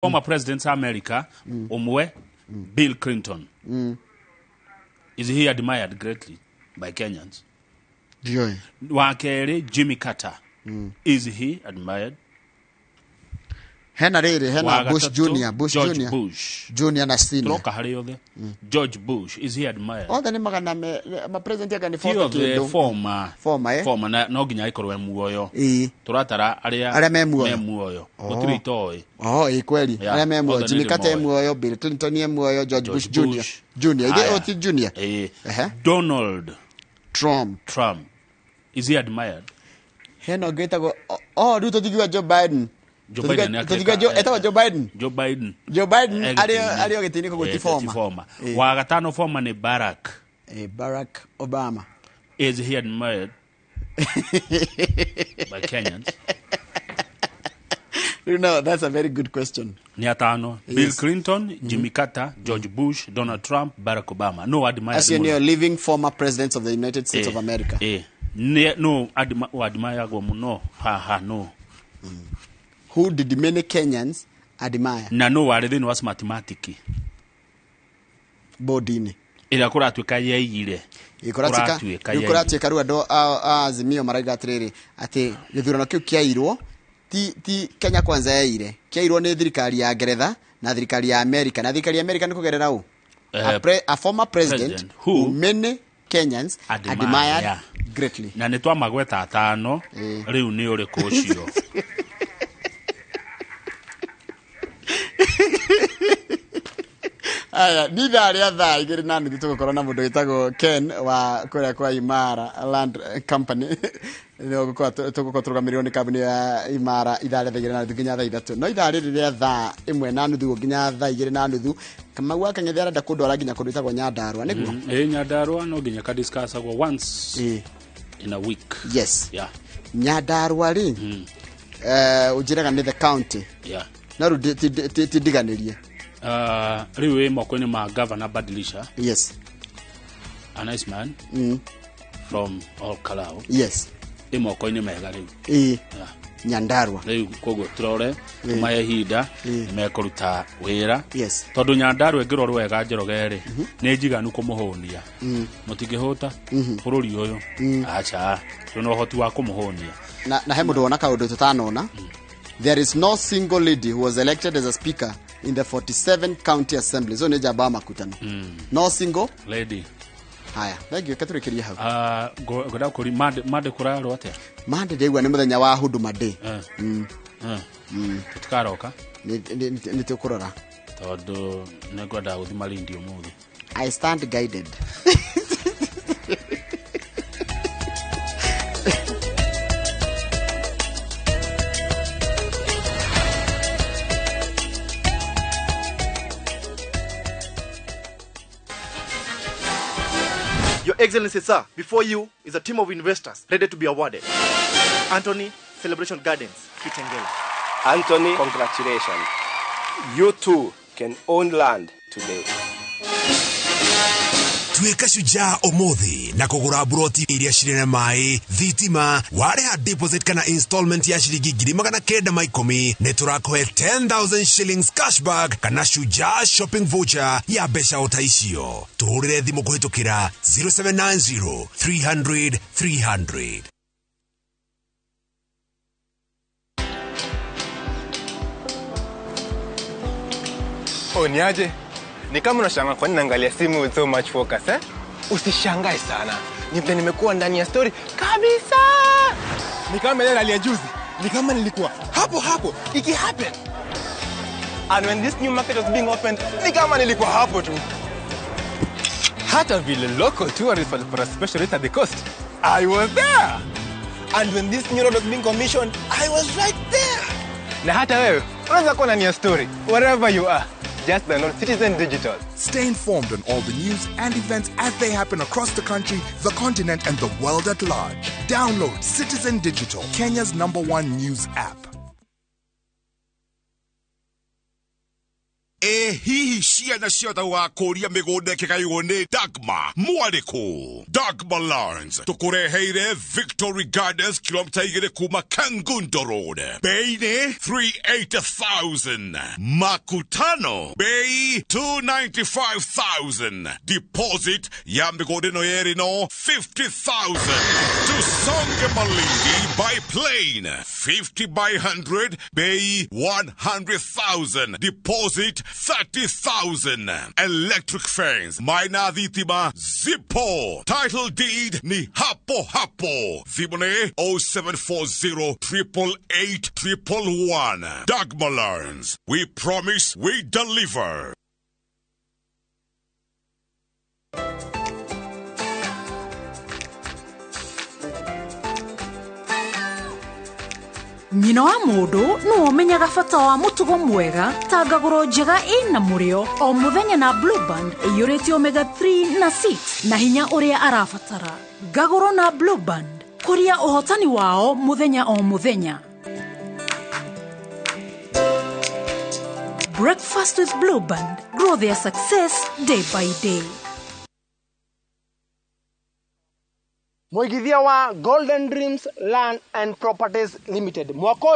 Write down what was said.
Former presidents America ũmwe, Bill Clinton, is he admired greatly by Kenyans? Ndiũĩ. Wa kerĩ, Jimmy Carter, is he admired? Hena rĩrĩ, hena Wa Bush gatatũ, Junior, Bush George Junior. Bush. Junior na Senior. Tũroka harĩ othe. George Bush, is he admired? Othe nĩ magana me ma president anga nĩ Ti 40 othe kĩndũ. former. Former, eh? Former, na no nginya ĩkorwo e muoyo. Ĩĩ. Tũratara arĩa Arĩa me muoyo. Me muoyo. Gũtirĩ itoĩ. Oh, ĩ kweli. Yeah, Arĩa me muoyo. othe Jimmy nĩ Carter e ndĩmoĩ. muoyo, Bill Clinton e muoyo, George Bush George Junior. Bush. Junior. Ide Aya. oti Junior. Ĩĩ. Ehe. Donald Trump. Trump, is he admired? Hena ũngĩ wĩtagwo oh, rĩu tũtingiuga Joe Biden. Joe Biden nĩ Tũtingiuga akĩka- Joe, etagwo Joe Biden. Joe Biden. Joe Biden Eh, arĩ gĩtĩ-inĩ. arĩ o gĩtĩ-inĩ koguo Eh, ti ti former. former. Eh. Wa gatano former nĩ Barack. Barack Obama. Is he admired by Kenyans? You know, that's a very good question. Ni atano. Yes. Bill Clinton, Jimmy Carter, George Bush, Donald Trump, Barack Obama. No admired Acio mũno. nĩo living former presidents of the United States Eh, of America. Eh. Nĩ no admireagwo mũno haha no. Who did many Kenyans admire? Na no warĩ thĩinĩ wa Smartmatic Bodi-inĩ. Ĩrĩa kũratuĩka yaiyire. Kũratuĩka Kũratuĩka rĩu yaiyire. kũratuĩka rĩu andũ a Azimio marauga atĩrĩrĩ atĩ gĩthurano kĩu kĩairwo ti Kenya Kwanza yaire, kĩairwo nĩ thirikari ya Ngeretha na thirikari ya America, na thirikari ya America nĩ kũgerera ũ a former president, president who who many Kenyans admire, admired yeah. greatly. Na nĩ twamagweta atano. Eh. Rĩu nĩ ũrĩkũ ũcio? Aya ni ithaa rĩa 2:30, tũgũkorwo na mũndũ wĩtagwo Ken wa kũrĩa kwa Imara Land Company. Tũgũkorwo tũrũgamĩrĩrwo nĩ kambuni ya Imara ithaa rĩa 2:30 nginya 3:00, no ithaa rĩrĩ rĩa 1:30 nginya 2:30, Kamau wa Kang'ethe arenda kũndwara nginya kũndũ gwĩtagwo Nyandarua, nĩguo? Ĩ, Nyandarua no nginya kadiscussagwo once in a week. Yes. Yeah. Nyandarua rĩ, ũnjĩraga nĩ the county. Yeah. No rĩu ti ndiganĩrie. Rĩu wĩ moko-inĩ ma Governor Badilisha. Yes. A nice man from Ol Kalou. Yes. Ĩ moko-inĩ mega rĩu. Ĩ. Yeah. Nyandarua. Rĩu koguo tũrore tũmahe ihinda, nĩmekũruta wĩra. Yes. Tondũ Nyandarua ĩngĩrorwo wega, Njoroge rĩ, nĩ njiganu kũmũhũnia. Mũtingĩhũta bũrũri ũyũ, aca, twĩna ũhoti wa kũmũhũnia. Na he mũndũ wona kaũndũ tũtanona. There is no single lady who was elected as a speaker in the 47 county assembly. So nĩ njamba wa makutano, no single lady. Haya, thank you, katũrĩkĩrie hau. Ah, ngwenda kũri mande kũrarwo atĩa? Mande ndĩigua nĩ mũthenya wa Huduma Day. Eh. Eh. Tũtikaroka. Nĩ tũkũrora. Tondũ nĩ ngwenda gũthiĩ Malindi ũmũthĩ. I stand guided. Your Excellency, sir, before you is a team of investors ready to be awarded. Anthony, Celebration Gardens, Kitengela. Anthony, congratulations. You too can own land today. Tuĩka shujaa ũmũthĩ na kũgũra buroti iria cirĩ na maĩ, thitima. Warĩha deposit kana installment ya ciringi 910,000, nĩ tũrakũhe 10,000 shillings cashback kana shujaa shopping voucher ya mbeca o ta icio. Tũhũrĩre thimũ kũhĩtũkĩra 0790 300 300. Oh, niaje? Ni kama unashangaa kwa nini naangalia simu with so much focus, eh? Usishangae sana. Ni vile nimekuwa ndani ya story kabisa. Ni kama ile rally ya juzi. Ni kama nilikuwa hapo hapo iki happen. And when this new market was being opened, ni kama nilikuwa hapo tu. Hata vile local tourists walipata special rate at the coast, I was there. And when this new road was being commissioned, I was right there. Na hata wewe unaweza kuwa ndani ya story wherever you are. Just download Citizen Digital. Stay informed on all the news and events as they happen across the country, the continent, and the world at large. Download Citizen Digital, Kenya's number one news app. Ĩ hihi ciana ciothe gũgakũria mĩgũnda ĩkĩgaywo nĩ Dagma mwarĩkũ? Dagma Lands tũkũreheire Victory Gardens, kilomita 2 kuma Kangundo Road, bei nĩ 380,000, Makutano bei 295,000, deposit ya mĩgũnda ĩno yerĩ no 50,000. Tusonge Malindi by plane, 50 by 100, bei 100,000, deposit 30,000. Electric fence, maina thitima zipo, title deed ni hapo hapo. Thimũ nĩ 0740 888 111. Dagma Lands, we promise, we deliver. Nyina wa mũndũ nĩwe ũmenyaga bata wa mũtugo mwega ta ngagũro njega ĩna mũrĩo o mũthenya na Blue Band ĩiyũrĩte omega 3 na 6 na hinya ũrĩa arabatara. Ngagũro na Blue Band, kũria ũhotani wao mũthenya o mũthenya. Breakfast with Blue Band, grow their success day by day. Mũigithia wa Golden Dreams Land and Properties Limited mwaka ũyũ.